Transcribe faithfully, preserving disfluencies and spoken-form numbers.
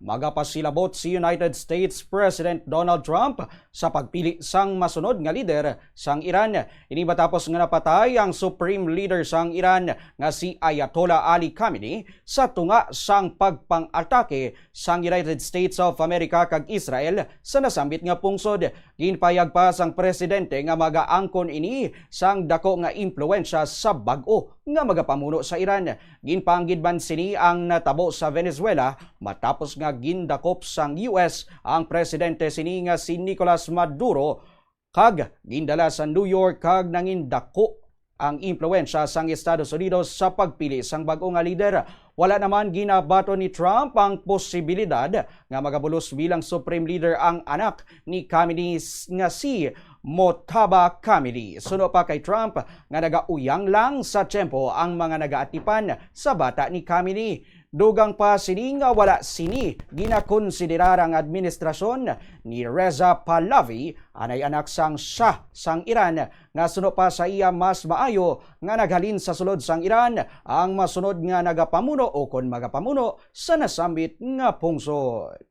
Magapasilabot si United States President Donald Trump sa pagpili sang masunod nga lider sang Iran. Ini matapos nga napatay ang Supreme Leader sang Iran nga si Ayatollah Ali Khamenei sa tunga sang pagpang-atake sang United States of America kag Israel sa nasambit nga pungsod. Ginpahayag pa sang presidente nga magaangkon ini sang dako nga impluwensya sa bag-o nga magapamuno sa Iran. Ginpanggid man sini ang natabo sa Venezuela matapos nga gindakop sang U S ang presidente sini nga si Nicolas Maduro kag gindala sa New York kag nangin dako ang impluwensya sang Estados Unidos sa pagpili sang bag-o nga lider. Wala naman ginabaton ni Trump ang posibilidad nga magabulos bilang Supreme Leader ang anak ni Khamenei s-, nga si Mojtaba Khamenei. Suno pa kay Trump nga nagauyang lang sa tiyempo ang mga nagaatipan sa bata ni Khamenei. Dugang pa sini nga wala sini ginakonsiderar ang administrasyon ni Reza Pahlavi, anay anak sang Shah sang Iran, nga suno pa sa iya mas maayo nga naghalin sa sulod sang Iran ang masunod nga nagapamuno o kon magapamuno sa nasambit nga pungsod.